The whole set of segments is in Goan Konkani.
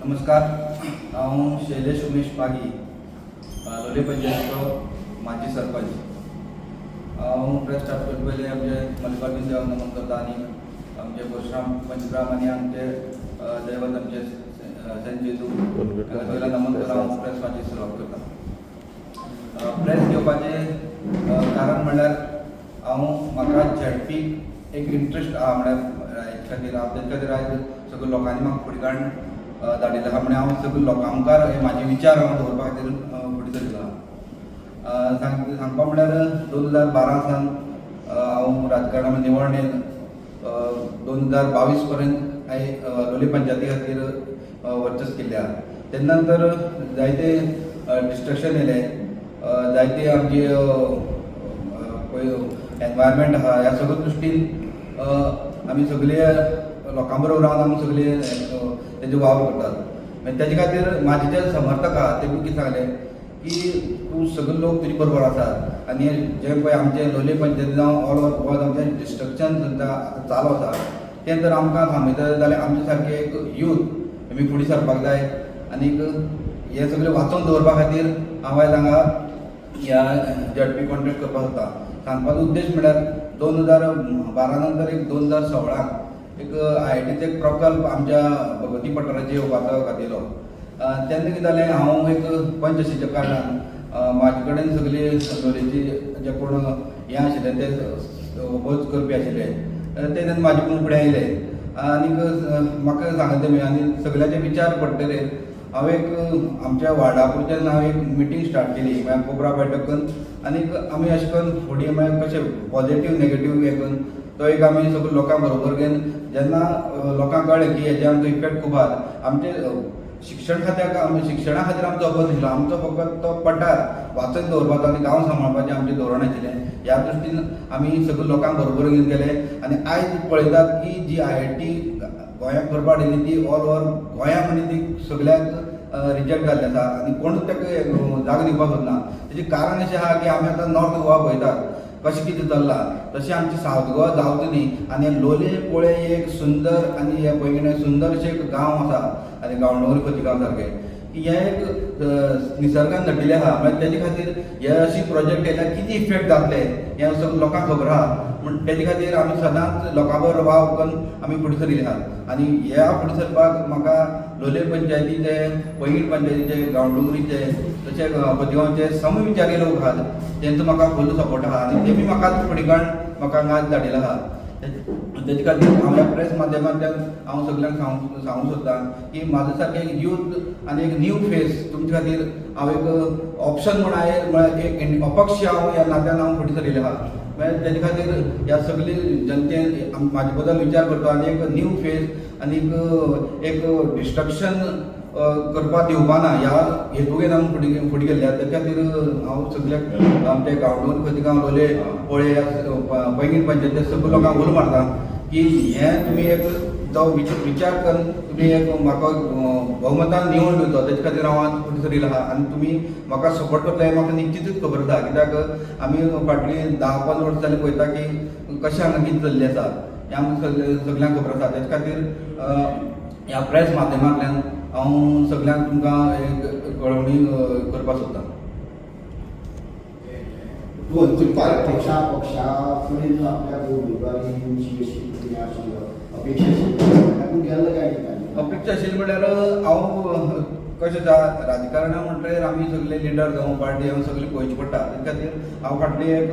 नमस्कार. हांव शैलेश उमेश पागी, लोलये पंचायतीचो माजी सरपंच. हांव प्रेस स्टार्ट करचे पयलीं आमचे मल्लिकार्जून देवाक नमन करता आनी आमचे परशुराम पंचग्राम आनी आमचे दैवत आमचे सेंट जेजू हांकां सगळ्यांक नमन करून हांव प्रेस म्हाजी सुरवात करता. प्रेस घेवपाचें कारण म्हणल्यार हांव म्हाका झेडपीक एक इंट्रस्ट आहा, म्हळ्यार हेचे खातीर हांव तेजे खातीर आयज सगळ्या लोकांनी म्हाका फुडें काडून धाडिल्लें आहा. म्हळ्यार हांव सगळ्या लोकां मुखार हे म्हाजे विचार हांव दवरपा खातीर फुडें सरलेलो आहा. सांगपा म्हणल्यार 2012 सावन हांव राजकारणान निवडून येवन 2022 पर्यंत हांवें लोलये पंचायती खातीर वर्चस केल्लें आहा. तेन्ना नंतर जायते डिस्ट्रक्शन येयलें, जायते आमचे पळय एनवायरमेंट आहा, ह्या सगळ्या दृश्टीन आमी सगळे लोकां बरोबर रावन आमी सगळे तेजे वावर करतात. मागीर तेजे खातीर म्हाजे जे समर्थक आहा, ते कितें सांगलें की तूं सगळे लोक तुजे बरोबर आसात आनी जे पळय आमचे लोलये पंचायती जावं ऑल ओवर गोवा जावं, जें डिस्ट्रक्शन सद्दां आतां चालू आसा, तें जर आमकां थांबयता जाल्यार आमचे सारके एक यूथ आमी फुडें सरपाक जाय. आनीक हें सगळें वाचोवन दवरपा खातीर हांव आयज हांगा ह्या झेडपी कॉन्टेस्ट करपाक सोदता. सांगपाचो उद्देश म्हळ्यार 2012 नंतर एक 2016 एक आयआयटीचो एक प्रकल्प आमच्या भगवती पठाराचेर येवपाचो घातिल्लो. तेन्ना कितें जालें, हांव एक पंच आशिल्ल्या कारणान म्हाजे कडेन सगळी लोलयेची जे कोण हें आशिल्ले, ते ओपोज करपी आशिल्ले, ते तेन्ना म्हाजे कडेन फुडें आयले आनीक म्हाका सांगलें तेमी आनी सगळ्यांचे विचार पडटले हांव एक आमच्या वार्डा पुरच्यान हांव एक मिटींग स्टार्ट केली, म्हळ्यार कोबरा बैठक करून. आनीक आमी अशें करून फुडें म्हळ्यार कशें पॉझिटीव नेगेटीव हें करून तो एक आमी सगळे लोकां बरोबर घेवन जेन्ना लोकांक कळ्ळें की हेजे आमकां इफेक्ट खूब आहात, आमचे शिक्षण खात्याक आमी शिक्षणा खातीर आमचो अपोज नाशिल्लो, आमचो फकत तो पठार वाचोवन दवरपाचो आनी गांव सांबाळपाचें आमचें धोरण आशिल्लें. ह्या दृश्टीन आमी सगळे लोकांक बरोबर घेवन गेले आनी आयज पळयतात की जी आयआयटी गोंयांत करपाक हाडिल्ली, ती ऑल ओवर गोंया मदीं ती सगळ्यांक रिजेक्ट जाल्ली आसा आनी कोणूच ताका जागो दिवपाक सोदना. तेजें कारण अशें आहा की आमी आतां नॉर्थ गोवा पळयतात कशें कितें चल्लां, तशें आमचें सावथ गोवा जावचें न्ही. आनी लोलये पोळे एक सुंदर आनी हे पैंगीण सुंदर अशें एक गांव आसा आनी गांवडोंगरी खोतिगांव सारकें की हें एक निसर्गान नटिल्लें आहा. मागीर तेजे खातीर हे अशी प्रोजेक्ट येयल्यार कितें इफेक्ट जातले हें सगळें लोकांक खबर आहा. म्हूण तेजे खातीर आमी सदांच लोकां बरोबर वावर करून आमी फुडें सरिल्ले आहात. आनी ह्या फुडें सरपाक म्हाका लोलये पंचायतीचे, पैंगीण पंचायतीचे, गांवडोंगरीचे तशें खोतिगांवचे समविचारी लोक आहात, तेंचो म्हाका फूल सपोर्ट आहा आनी तेमी म्हाका फुडें काडून म्हाका हांगा धाडिल्लो आहा. तेजे खातीर हांव ह्या प्रेस माध्यमांतल्यान हांव सगल्यांक सांगूंक सोदतां की म्हाजे सारकें एक यूथ आनी एक न्यू फेस तुमचे खातीर हांव एक ऑप्शन म्हूण हांवें, म्हळ्यार एक अपक्ष हांव ह्या नात्यान हांव फुडें सरिल्लें आहा. मागीर तेजे खातीर ह्या सगली जनतेन म्हाजे बद्दल विचार करता आनी एक न्यू फेस आनी एक डिस्ट्रक्शन करपाक दिवपा ना ह्या हेतू घेवन आमी फुडें फुडें गेल्ले आहा. तेजे खातीर हांव सगल्याक आमच्या गांवडोंगरी, खोतिगांव, लोलये, पोळे, पैंगीण पंचायती सगळ्या लोकांक उलो मारता की हें तुमी एक तो विचार करून तुमी एक म्हाका बहुमतान निवडून दिवचो. तेजे खातीर हांव आज फुडें सरिल्लो आहा आनी तुमी म्हाका सपोर्ट करतले हें म्हाका निश्चितूच खबर आसा, कित्याक आमी फाटलीं 10-15 वर्सां जालीं पळयता की कशें हांगा कितें चल्लें आसा हें आमकां सगल्यांक खबर आसा. तेजे खातीर ह्या प्रेस माध्यमांतल्यान हांव सगल्यांक तुमकां एक कळोवणी करपाक सोदतां. पक्षा कडेन आपल्याक उमेदवारी दिवची अशी कितें आशिल्लो अपेक्षा आशिल्ली, तातूंत गेल्लो काय कितें? अपेक्षा आशिल्ली म्हणल्यार हांव कशें आसा, राजकारणा म्हणटगीर आमी सगळे लिडर जावं पार्टी हांव सगळें पळोवचें पडटा. तेजे खातीर हांव फाटले एक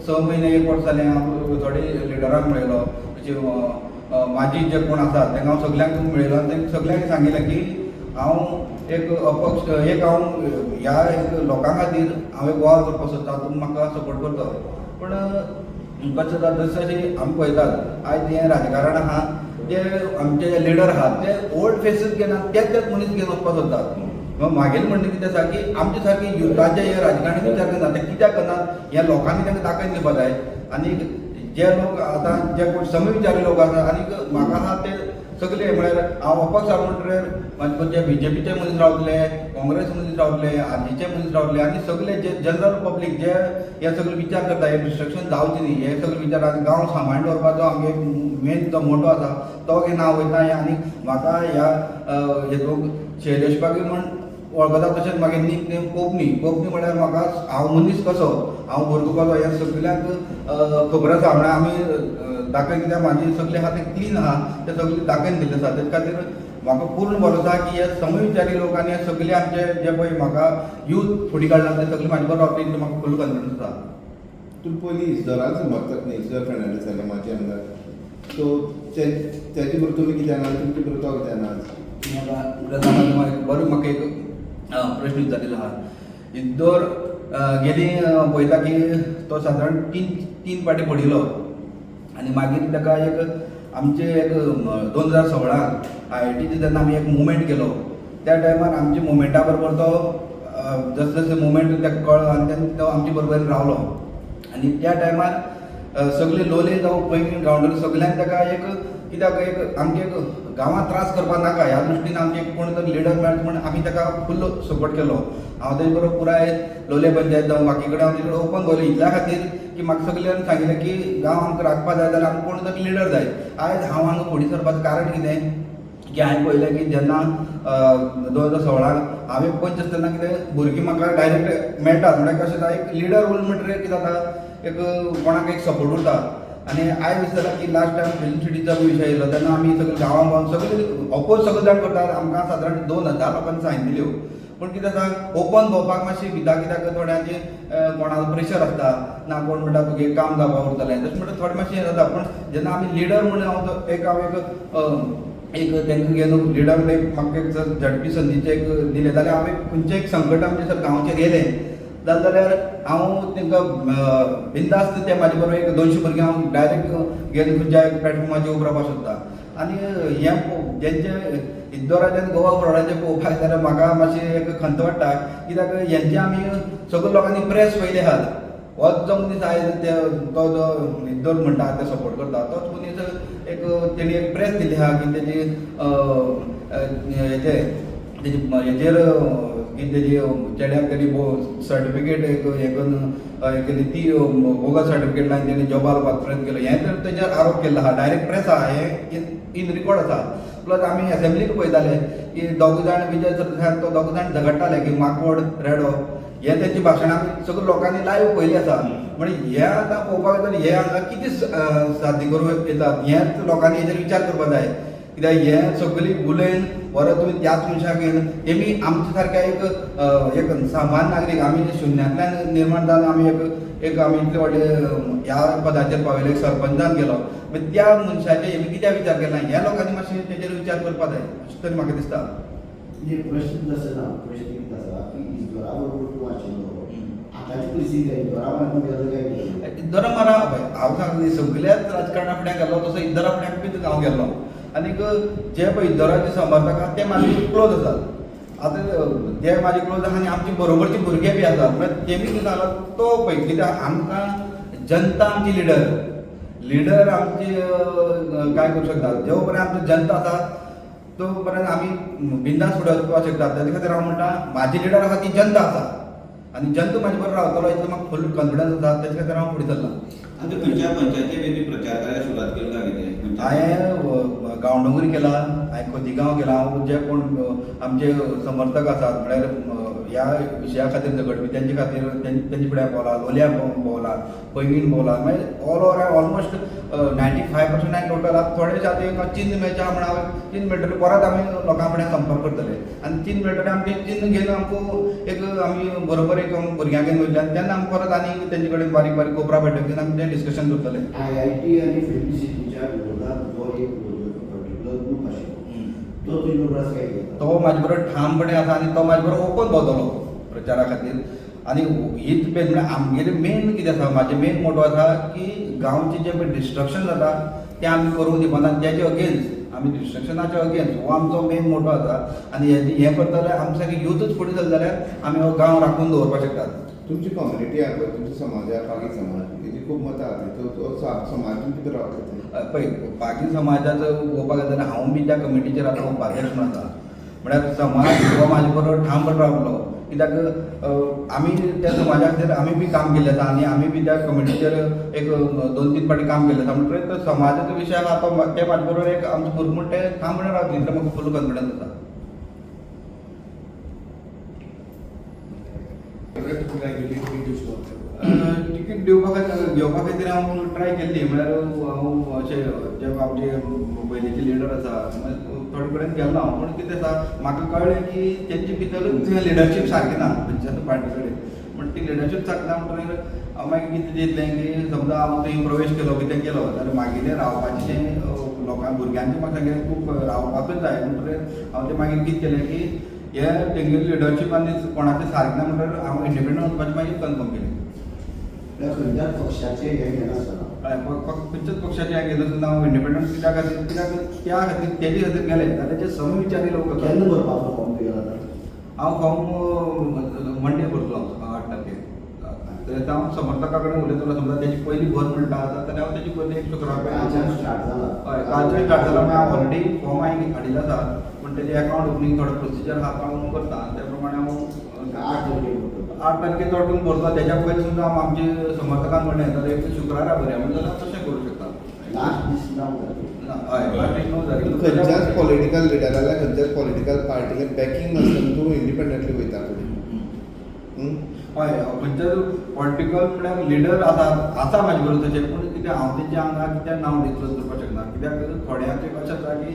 6 म्हयने एक वर्स जालें हांव थोडे लिडरांक मेळयलो, अशें म्हाजी जे कोण आसा तांकां हांव सगल्यांक मेळयलो आनी तांकां सगल्यांक सांगिल्लें की हांव एक अपक्ष एक हांव ह्या एक लोकां खातीर हांव एक वावर करपाक सोदता, तुमी म्हाका सपोर्ट करतो. पूण कशें जाता, जशें आमी पळयतात आयज हें राजकारण आहा, जे आमचे लिडर आहात ते ओल्ड फेसीस घेनात, तेच तेच मनीस घेवन वचपाक सोदतात. मग म्हागेलें म्हणणें कितें आसा की आमचे सारके युथाचे हे राजकारणी विचार करना, ते कित्याक करनात ह्या लोकांनी तांकां दाखयन दिवपा जाय. आनी जे लोक आतां जे कोण समविचारी लोक आसा आनी म्हाका आहा ते सगळे म्हळ्यार हांव अपक्ष आसा म्हणटकीर म्हाजे जे बीजेपीचे मनीस रावतले, काँग्रेस मनीस रावतले, आर्जीचे मनीस रावतले आनी सगळे जे जनरल पब्लीक जे हे सगळे विचार करता हे डिस्ट्रक्शन जावचें न्ही, हे सगळे विचार आनी गांव सांबाळून दवरपाचो आमगे मेन जो मोटो आसा तो घेवन हांव वयता. आनी म्हाका ह्या हेतूंक शैलेश पागी म्हण वळखता, तशेंच मागीर नीक नेम कोंकणी. कोंकणी म्हळ्यार म्हाका हांव मनीस कसो, हांव भुरगो कसो हें सगल्यांक खबर आसा. म्हळ्यार आमी दाखय कित्याक म्हाजी सगळें आहा तें क्लीन आहा, तें सगळें दाखयन दिल्लें आसा. तेजे खातीर म्हाका पूर्ण भरोसो आहा की हे समविचारी लोक आनी हे सगळे आमचे जे पळय म्हाका यूथ फुडें काडला ते सगळे म्हाजे बरोबर रावतले, म्हाका फूल कॉन्फिडन्स आसा. तूं पयलीं इजदोरान समर्थक न्ही, इजदोर फेर्नांडीस जालो माजी आमदार, सो तेजे बरोबर तुमी कित्याक ना, तुमचे बरोबर तो कित्याक ना आज? आतां बरो म्हाका एक प्रश्न विचारिल्लो आहा. इद्दोर गेली पळयता की तो सादारण तीन तीन पाटी पडिल्लो आनी मागीर ताका एक आमचे एक 2016 आयआयटीचे जेन्ना आमी एक मुवमेंट केलो त्या टायमार आमच्या मुवमेंटा बरोबर तो जसो जसो मुवमेंट ताका कळ्ळो आनी तेन्ना तो आमचे बरोबर रावलो. आनी त्या टायमार सगळे लोलये जावं पैंगीण गांवडोंगरी सगल्यांक ताका एक कित्याक एक आमचे एक गांवांत त्रास करपाक नाका ह्या दृश्टीन आमचे एक कोण तरी लिडर मेळटा म्हण आमी ताका फूल सपोर्ट केलो. हांव तेजे बरोबर पुराय लोलये पंचायत जावं बाकी कडेन हांव तेजे कडेन ओपन भोंवलो इतल्या खातीर की म्हाका सगल्यांनी सांगिल्लें की गांव आमकां राखपा जाय जाल्यार आमकां कोण तरी लिडर जाय. आयज हांव हांगा फुडें सरपाचें कारण कितें की हांवें पळयलें की जेन्ना 2016 हांवें पंच आसतना कितें भुरगीं म्हाका डायरेक्ट मेळटात, म्हळ्यार कशें जाता एक लिडर उरलो म्हणटकीर कितें जाता एक कोणाक एक सपोर्ट उरता. आनी आयज दिसता की लास्ट टायम फिल्म सिटीचो विशय येयलो तेन्ना आमी सगळे गांवां गांवां सगळे ऑपोज सगळे जाण करतात, आमकां सादारण 2000 लोकांनी सायन दिल्यो. पूण कितें आसा ओपन भोंवपाक मातशी भिता कित्याक थोड्यांचे कोणाक प्रेशर आसता ना कोण म्हणटा तुगे काम जावपा उरतलें तशें म्हणटा थोडें मातशें हें जाता. पूण जेन्ना आमी लिडर म्हणून हांव तो एक हांव एक एक तांकां घेवन लिडर म्हणून एक म्हाका एक जर झडपी संदीचें एक दिलें जाल्यार हांव एक खंयचें एक संकट आमचें सर गांवचेर येयलें जालें जाल्यार हांव तांकां बिंदास्त ते म्हाजे बरोबर एक 200 भुरगीं हांव डायरेक्ट घेवन खंयच्या एक प्लॅटफॉर्माचेर उबो रावपाक सोदता. आनी हें जेंचे इद्दोराचें आनी गोवा फ्रॉडाचें पळोवपाक जाल्यार म्हाका मातशें एक खंत वाडटा कित्याक हेंचे आमी सगळे लोकांनी प्रेस पयले आहात. होच जो मनीस आयज ते तो जो इद्दोर म्हणटा ते सपोर्ट करता तोच मनीस एक तेणी एक प्रेस दिली आहा की तेजी हेजे तेजी हेजेर की तेजी चेड्याक तेणी सर्टिफिकेट एक हें करून हें केली ती बोगस सर्टिफिकेट लावन तेणी जॉबार वचपाचो प्रयत्न केलो, हें तर तेजेर आरोप केल्लो आहा, डायरेक्ट प्रेस आहा, हें इन रिकॉर्ड आसा. प्लस आमी एसेंब्लीक पळयताले की दोग जाण विजय सरदेसाय तो दोग जाण झगडटाले की माकोड रेडो, हें तेंची भाशणां आमी सगळ्या लोकांनी लायव्ह पळयली आसा. म्हणजे हें आतां पळोवपाक गेल्यार हें हांगा कितें साध्य करूं येतात हेंच लोकांनी हेजेर विचार करपाक जाय. कित्याक हें सगळीं उलयन परत तुमी त्याच मनशाक घेवन तेमी आमच्या सारक्या एक एक सामान्य नागरीक आमी शुन्यांतल्यान निर्माण जावन आमी एक एक आमी इतले व्हडले ह्या पदाचेर पाविल्ले, एक सरपंचान गेलो, मागीर त्या मनशाचे हेमी कित्याक विचार केला ह्या लोकांनी मातशें तेजेर विचार करपाक जाय अशें तरी म्हाका दिसता. म्हणजे प्रश्न तसो ना, प्रश्न कितें आसा की इजदोरा बरोबर तूं आशिल्लो, आतांची परिस्थिती काय इजदोरा मारून गेलो काय कितें? इद्दोरा मारा हांव सांगता सगल्याच राजकारणा फुड्यान गेल्लो तसो इद्दोरा फुड्यान बी हांव गेल्लो. आनीक जे पळय इद्दोराचे समर्थक आहा ते म्हाजे क्लोज आसात, आतां ते म्हाजे क्लोज आहा आनी आमचे बरोबरचे भुरगे बी आसात, म्हळ्यार तेमी कितें सांगलां तो पळय कित्याक आमकां जनता आमची लिडर, लिडर आमची काय करूं शकता जो पर्यंत आमची जनता आसा तो पर्यंत आमी बिंदास फुडें वचपाक शकता. तेजे खातीर हांव म्हणटा म्हाजी लिडर आसा ती जनता आसा आनी जनता म्हाजे बरोबर रावतलो इतलो म्हाका फूल कॉन्फिडन्स आसा, तेजे खातीर हांव फुडें सरलां. आतां खंयच्या पंचायती बी प्रचार कार्याक सुरवात केली काय कितें? हांवें गांवडोंगरी केला, हांवें खोतीगांव केला. हांव जे कोण आमचे समर्थक आसात म्हळ्यार ह्या विशया खातीर झगडपी तेंचे खातीर तेंचे फुडें भोंवला, लोलयां भोंवला, पैंगीण भोंवला, मागीर ऑल ओवर हांवें ऑलमोस्ट 95% हांवें टोटल. आतां थोडेशे आतां एक चिन्न मेळचें आहा म्हण हांव चिन्न मेळटलें परत आमी लोकां फुडें संपर्क करतले आनी चिन्न मेळटलें आमचें चिन्न घेवन आमकां एक आमी बरोबर एक भुरग्यांक घेवन वयतले आनी तेन्ना आमी परत आनी तेंचे कडेन बारीक बारीक कोपरा बैठक घेवन आमी तें डिस्कशन करतले. आयआयटी आनी फिल्म सिटीच्या विरोधात जो एक पर्टिक्युलर ग्रूप आशिल्लो तो तुजे बरोबर आसा काय कितें? तो म्हाजे बरोबर ठामपणे आसा आनी तो म्हाजे बरोबर ओपन भोंवतलो प्रचारा खातीर. आनी हीच मेन म्हळ्यार आमगेलें मेन कितें आसा, म्हाजें मेन मोटो आसा की गांवचें जें पळय डिस्ट्रक्शन जाता तें आमी करूंक दिवपाना, तेजे अगेन्स्ट आमी डिस्ट्रक्शनाच्या अगेन्स्ट हो आमचो मेन मोटो आसा. आनी हें करता जाल्यार आमचे सारके युथूच फुडें सरले जाल्यार आमी हो गांव राखून दवरपाक शकतात. तुमची कम्युनिटी आहा पळय, तुमचो समाज आहा, पागी समाज, तेजी खूब मतां आहा, तो तो समाज तुमचे बरोबर रावता. पळय, बाकी समाजाचो पळोवपाक गेले जाल्यार हांव बी त्या कमिटीचेर आतां उपाध्यक्ष म्हूण आसा. म्हळ्यार समाज हो म्हाजे बरोबर ठामपण रावलो, कित्याक आमी त्या समाजा खातीर आमी बी काम केल्लें आसा आनी आमी बी त्या कमिटीचेर एक 2-3 फावटी काम केल्लें आसा. म्हणटकीर तो समाजाचो विशय आहा तो ते म्हाजे बरोबर एक आमचो भुरगो म्हण ते ठामपणे रावतले, इतलो म्हाका फूल कॉन्फिडन्स आसा. तिकीट दिवपा खातीर, घेवपा खातीर हांव ट्राय केल्ली. म्हळ्यार हांव अशें जे आमचे पयलींचे लिडर आसा थोडे कडेन गेल्लो हांव, पूण कितें आसा, म्हाका कळ्ळें की तेंचे भितरूच लिडरशीप सारकी ना खंयच्याच पार्टी कडेन. पूण ती लिडरशीप सारकी ना म्हणटकीर हांव मागीर कितें चिंतलें की समजा हांव थंय प्रवेश केलो, कितें केलो जाल्यार मागीर रावपाचें जें लोकांक भुरग्यांचें म्हाका सांगलें खूब रावपाकूच जाय. म्हणटकीर हांव तें मागीर कितें केलें की हे तेंगेली लिडरशीप आनी कोणाचें सारकें ना म्हणटकीर हांव इंडिपेंडंट वचपाचें मागीर कन्फर्म केलें. खंयच्याच पक्षाचे हें घेनासतना. हय, खंयच्याच पक्षाचें हें घेनासतना हांव इंडिपेंडंट. कित्या खातीर? कित्याक त्या खातीर, तेजे खातीर गेलें जाल्यार जे समविचारी लोक आसा. केन्ना भरपाचो फॉर्म तुगेलो आतां? हांव फॉर्म मंडे भरतलो, 8 तारखेर. तर हांव समर्थका कडेन उलयतलो. समजा तेजी पयली भर म्हणटा जाल्यार हांव तेजी पयली एक शुक्रार. कालच्यान स्टार्ट जाला. हय, कालच्यान स्टार्ट जाला. मागीर हांव ऑलरेडी फॉर्म हांवें हाडिल्लो आसा, पूण तेजें अकावंट ओपनींग थोडो प्रोसिजर आहा, तो हांव करता आनी त्या प्रमाणे हांव 8 तारखेर भरतलो. 8 तारखेर चडून भरतलो. तेज्या पयलीं सुद्दां हांव आमचे समर्थकान म्हणलें जाल्यार एक शुक्रारा भरया म्हणून, जाल्यार हांव तशें करूं शकता. लास्ट दीस 9 तारखेर. ना, हय, लास्ट दीस 9 तारखेर. खंयच्याच पॉलिटिकल लिडराला, खंयच्याच पॉलिटिकल पार्टीले बॅकिंग नासतना तूं इंडिपेंडंटली वयता फुडें. हय, खंयच्याच पॉलिटिकल म्हळ्यार लिडर आसा, आसा म्हाजे बरोबर तशें, पूण कितें हांव तेंच्या आंगार कित्याक नांव डिस्क्लोज करपाक शकना, कित्याक थोड्यांचें कशें आसा की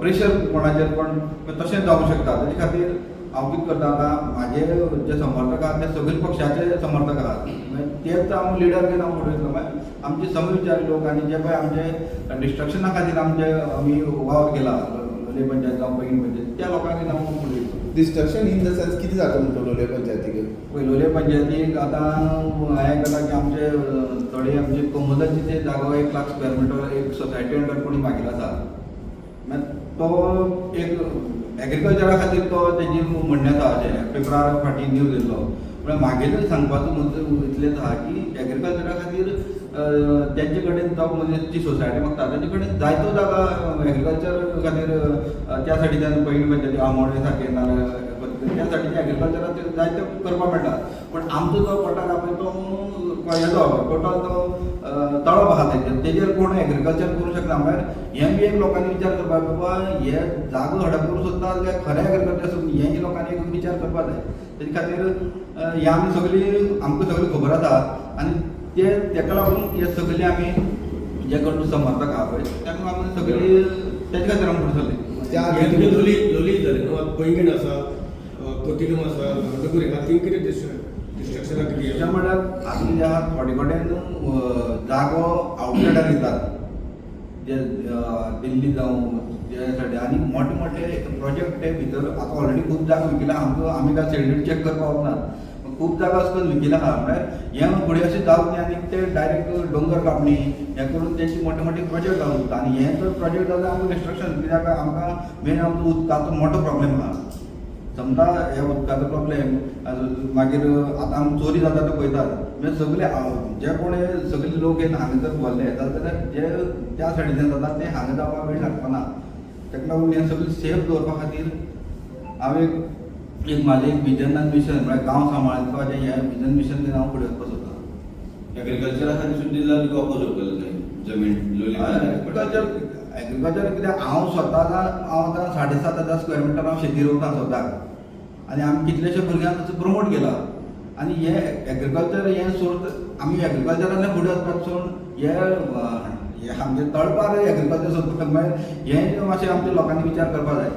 प्रेशर कोणाचेर पण तशें जावंक शकता. तेजे खातीर हांव कितें करता, आतां म्हाजे जे समर्थक आहात ते सगळे पक्षाचे समर्थक आहात, मागीर तेच हांव लिडर घेवन हांव फुडें वयतलो. मागीर आमचे समविचारी लोक आनी जे पळय आमचे डिस्ट्रक्शना खातीर आमचे आमी वावर केला लोलये पंचायत जावं पैंगीण पंचायत, त्या लोकांक घेवन हांव फुडें वयतलो. डिस्ट्रक्शन इन the sense कितें जाता म्हणटा लोलये पंचायतीक? पळय, लोलये पंचायतीक आतां हें जालां की आमचे थोडे आमचे कोमुदाची ते जागो 1 लाख स्क्वेअर मिटर एक सोसायटी अंडर कोणी मागिल्लो आसा. मागीर तो एक एग्रीकल्चरा खातीर तो तेजी म्हणणें आसा, अशें पेपरार फाटीं न्यूज येयल्लो. म्हळ्यार मागीर सांगपाचो मुद्दो इतलेंच आहा की एग्रीकल्चरा खातीर तेंचे कडेन तो मनीस जी सोसायटी मागता तेंचे कडेन जायतो जागा एग्रीकल्चर खातीर त्या सायडीच्यान पैंगीण पंचायती आमोणे सारकें नाल्यार त्या सायडीचे एग्रीकल्चराचेर जायते करपाक मेळटा. पूण आमचो जो पठार आहा पळय तो हेजो टोटल तो तळप आहा तेजेर, तेजेर कोण एग्रीकल्चर करूंक शकना. म्हळ्यार हें बी एक लोकांनी विचार करपाक, बाबा हे जागो हडप करूंक सोदता काय खरें एग्रीकल्चर सोदता, हें लोकांनी एक विचार करपाक जाय. तेजे खातीर हें आमी सगळी आमकां सगळी खबर आसा आनी ते तेका लागून हे सगळे आमी जे कोण समर्थक आहा पळय तांकां आमी सगळी तेजे खातीर आमी फुडें सरले. त्या हे तुगे लोली लोली जालें न्हू, आतां पैंगीण आसा, खोतिगांव आसा, गांवडोंगरी, हांगा थिंग कितें डिस्ट्रक्शनाक कितें अशें म्हळ्यार आतां कितें आहा, थोडे कडेन जागो आवटसायडर दितात जे दिल्ली जावं जे सायडी, आनी मोठे मोठे प्रोजेक्ट ते भितर आतां ऑलरेडी खूब जागो विकिला. आमकां आमी काय सायडीन चॅक करपाक वचनात, खूब जागो अशें करून विकिला आहा. म्हळ्यार हें फुडें अशें जावप न्ही आनी ते डायरेक्ट दोंगर कापणी हें करून तेंचे मोठे मोठे प्रोजेक्ट जावन उरता. आनी हें जर प्रोजेक्ट जाल्यार आमकां डिस्ट्रक्शन, कित्याक आमकां मेन आमचो उदकाचो मोठो प्रॉब्लेम आहा. समजा हे उदकाचो प्रॉब्लेम, मागीर आतां आमी चोरी जाता ते पळयतात. म्हणजे सगळे जे कोण हे सगळे लोक येवन हांगा जर भरले जाल्यार जे त्या सायडीच्यान जाता ते हांगा जावपाक वेळ लागपा ना. ताका लागून हें सगळें सेफ दवरपा खातीर हांव एक एक म्हाजें एक विजन आनी मिशन, म्हळ्यार गांव सांबाळपाचें हें विजन मिशन घेवन हांव फुडें वचपाक सोदतां. एग्रीकल्चरा खातीर सुद्दां दिला तुका ऑपोज करतले थंय जमीन लोलये. एग्रीकल्चर, एग्रीकल्चर कित्याक हांव स्वता हांव आतां 7500 स्क्वेअर मिटर हांव शेती रोवता स्वताक आनी आमी कितलेशे भुरग्यांक तसो प्रमोट केला. आनी हे एग्रीकल्चर हें सोड, आमी एग्रीकल्चरांतल्यान फुडें वचपाक सोडून हे हे आमचे तळपार एग्रीकल्चर सोदपाक, म्हळ्यार हें मातशें आमच्या लोकांनी विचार करपाक जाय.